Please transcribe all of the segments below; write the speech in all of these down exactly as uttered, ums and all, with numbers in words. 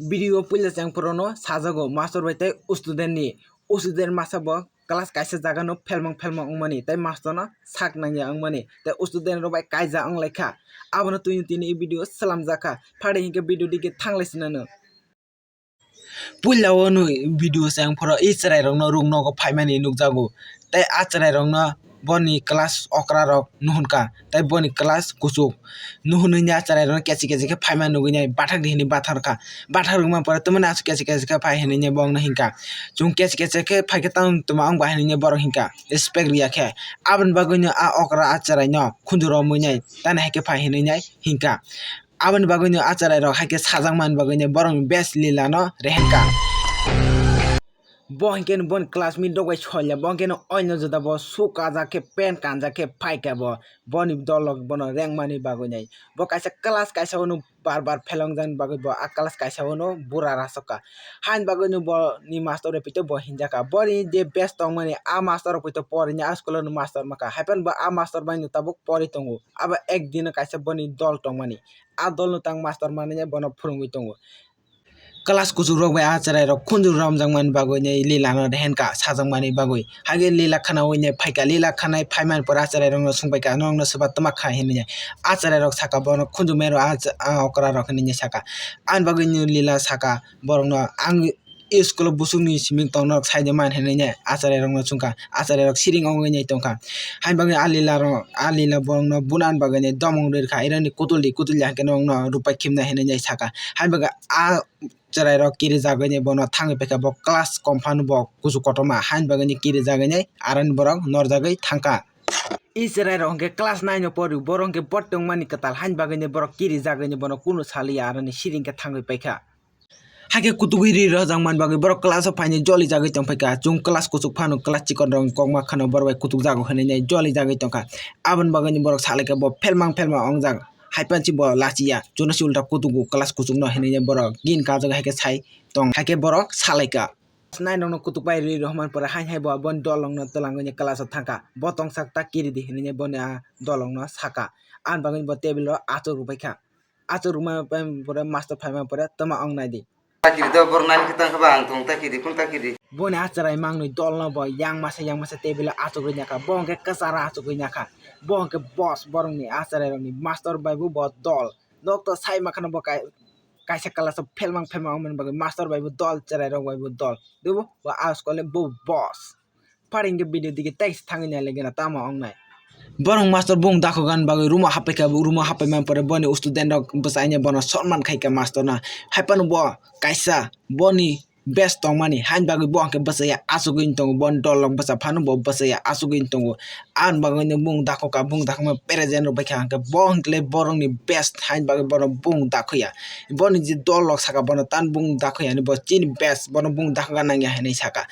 Video puila cheng phorono sajago master bai tei student ni. Student masa bo class kaisa jaga no phelmang phelmang wngmani tei master no sak nangya wngmani tei student rok bai kaija wnglaikha. Abono twi tini video slamjakha. Phari hinkhe video digi thanglai sinano. Puila o nw video se ang phoro i chwrai rokno rung nogo phaimani nukjago. Tei a chwrai rokno boni class okra rok nuhunka tei boni class kuchuk nuhunwi a chwrai rokno kechi kechi khe phaima nugwi nai bathak di hinwi bathar kha. Bathak rwma pore twmani aswk kechi kechi khe phai hinwi bongno hinkha. Chwng kechi kechi khe phaikhe tamo twma wng ba hinwi borok hinkha respect rwya khe. Aboni bagwino a okra a chwraino khunju romwi nai tani hai khe phai hinwi nai hinkha. Aboni bagwino a chwrai rok hai khe sajak mani bagwino borokni best lila no rehenkha. Bo hinkhe boni classmate rok bai soilya, bo hinkhe oino juda bo shoe kajak khe pant kanjak khe phaikha bo, boni dol rok bono rengmani bagwino. Bo kaisa class kaisa o bar bar phelongjani bagwi bo a class kaisa o bura rasokha. Haini bagwino boni master rok poito bo hinjakha. Boni je best tongmani a master rok poito porini a school o master mankha. Haiphano bo a master bai no tabuk pori tongo. Abo ek dino kaisa boni dol tongmani. A dol no tang master manwi bono phwrwngwi tongo. Class kuchuk rok bai a chwrai rok khunju romjak mani bagwi ni lila no rehenkha sajak mani bagwi. Hage lila khwnawi ni phaikha, lila khwnai phaimani pore a chwrai rok no swngbaikha, "Norok no swba twma kha?" hinwi. A chwrai rok sakha, "Bono khunju mero a ch-, a okra rok," hinwi saka. Ani bagwi ni lila saka borok no, "Ang school o busuk ni simi tong norok sai de man," hinwi a chwrai rok no swngkha. A chwrai rok siring ongwi tongkha. Haini bagwi a lila rok, a lila borok no bunani bagwi ni domong rwkha, "Irani kutul di, kutul di," hwnkhe norok no rupai khimnai hinwi saka. Haini bagwi a chwrai rok kirijagwi ni bono thangwi paikha, bo class kom phano bo kuchuk kotorma, haini bagwi ni kirijagwi ni aroni borok norjagwi thangkha. I chwrai rok hwnkhe class nine o pori, borok hwnkhe bo tongmani kwtal, haini bagwi ni borok kirijagwi ni bono kunu saliya, aroni siring khe thangwi paikha. Hakhe kutugwi ri rwjak mani bagwi borok class o phainai joli jagwi tongphaikha. Chwng class kuchuk phano class chikon rok kokma khano borok bai kutuk jago hinwi joli jagwi tongkha. Aboni bagwi ni borok salaikha bo phelmang phelmang ongjak. Haipansi bo lachiya, chwngno se ulta kutugo class kuchukno hinwi borok gin kajagwi hai khe sai tong, hai khe borok salaikha. Nine rokno kutuk bai ri rwmani pore hain hai bo aboni dol rokno twlangwi class o thangkha. Bo tongsak ta kiridi hinwi boni a dol rokno saka. Ani bagwi bo table o achuk rwbaikha. Achuk rwmani pore master phaimani pore twma ong naidi. Takiri do, borok nani khe tangkha ba, ang tong takiri, kun takiri. Boni a chwrai mangnwi dolno bo yang masa yang masa table o achugwi nyakha. Bo hwnkhe kwcharo achugwi nyakha. Bo hwnkhe boss borokni a chwrairokni, master bai bo bo dol. Nok to sai makhano bo kai-, kaisa class o phelmang phelmang wngmani bagwi master bai bo dol, chwrairok bai bo dol. Tei bo, bo a school ni bo boss. Phari hwnkhe video digi text thangwi nailai gana tamo wngnai. Borok master bung dakho gan bagwi room o happaikha, room o happaimani pore boni student rok bwsaino bono sonman khaikha master no. Haipano bo kaisa boni best tongmani haini bagwi bo hwnkhe bwsaya achugwi tongo, boni dol rok bwsa phano bo bwsaya achugwi tongo. Ani bagwino bung dakhokha, bung dakhokma present rok baikha hwnkhe bo hwnkhe borokni best haini bagwi bono bung dakhoya. Boni je dol rok saka bono tan bung dakhoya hinwi bo chini best, bono bung dakhokha nangya hinwi saka.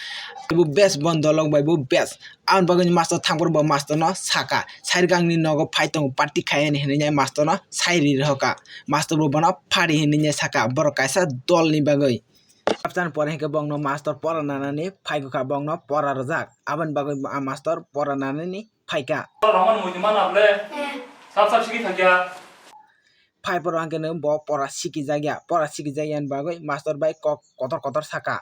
Bo best, boni dol rok bai bo best. Aboni bagwi master thangphuru bo master no saka, "Sairwkangni nogo phai tongo, party khai," hinwi hinwi master no sai ri rwkha. Master bo bono phari hinwi saka, borok kaisa dol ni bagwi. Chapchani pore hinkhe bongno master pora nanani phaikha, bongno pora rwjak. Aboni bagwi a master pora nanani phaikha. Roman muitu mana ble. Sap sap sigi thakya. Phai poro hwnkhe no bo pora sikijak ya, pora sikijak yani bagwi master bai kok kotor kotor saka.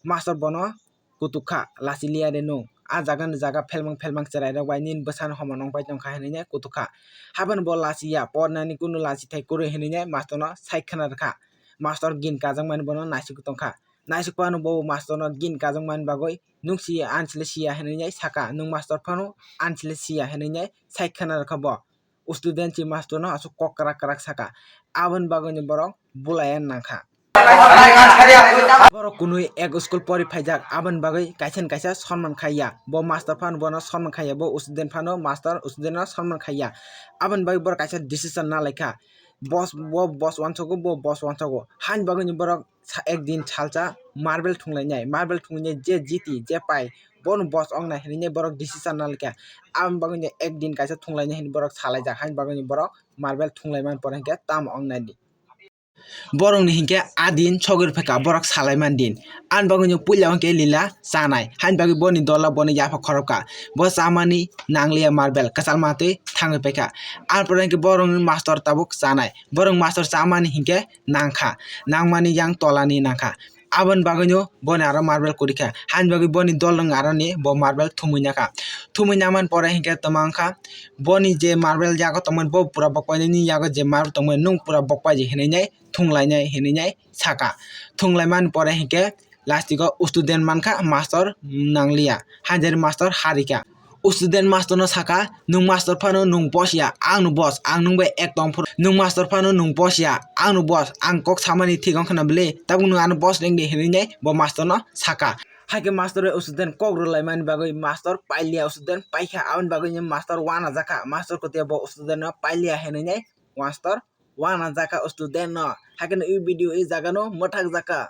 Master bono kutuk kha, "Lachi liya de nwng. A jaga ni jaga phelmang phelmang chwrai rok bai nini bwsano homo nong pai tong kha," hinwi kutuk kha. Haibano bo lachi ya, pornani kunu lachi thai kwrwi hinwi master no sai khwna rwkha. Master gin kajak mani bono naisik tong kha. Naisik phano bo master no gin kajak mani bagwi, "Nwng si ani chwla siya," hinwi saka. "Nwng master phano ani chwla siya," hinwi sai khwna rwkha bo. Student si master no aswk kok kwrak kwrak saka, aboni bagwi ni borok bulaiya nangkha. Borok kunui ek school pori phaijak, aboni bagwi kaisa ni kaisa sonman khaiya. Bo master phano bono sonman khaiya, bo student phano master student no sonman khaiya. Aboni bagwi borok kaisa decision nalaikha, boss, bo boss wansago, bo boss wansago. Haini bagwi ni borok sa-, ekdin salsa marble thunglainai, marble thungwi je jiti, je pai, bono boss wngnai hinwi borok decision nalaikha. Aboni bagwi no ekdin kaisa thunglainai hinwi borok salaijak, haini bagwi no borok marble thunglaimani pore hinkhe tamo wngnai di. Borokni hinkhe adin sogwi rwphaikha, borok salaimani din. Ani bagwino puila hinkhe lila chanai. Haini bagwi boni dola boni yapha khorokha. Bo chamani nangliya marble, kwchal matwi thangwi paikha. Arpore hinkhe borokni mastor tabuk chanai. Borok mastor chamani hinkhe nangkha. Nangmani yang tolani nangkha. Aboni bagwino boni aro marble kwrwikha. Haini bagwi boni dolrok aroni bo marble thumwi nakha. Thumwi namani pore hinkhe tongma wngkha. Boni je marble yago tongmani bo pura bokpai nini yago je marble tongmani nwng pura bokpai di hinwi nai thunglainai hinwi nai saka. Thunglaimani pore hinkhe lastiko student mankha, mastor nangliya. Haini bagwi mastor harikha. Student mastorno saka, "Nwng mastor phano nwng boss ya, ang no boss, ang nwng bai ek tong phuru. Nwng mastor phano nwng boss ya, ang no boss, ang kok samani thik wngkha na bwle, tabuk nwng ano boss rwng di," hinwi nai bo mastorno saka. Haikhe mastor bai student kok rwlaimani bagwi mastor pailiya, student paikha, aboni bagwi mastor uanajakha, mastor kwtwiya bo studentno pailiya hinwi nai mastor uanajakha studentno. Haikhe no i video i jagano mwthakjakha.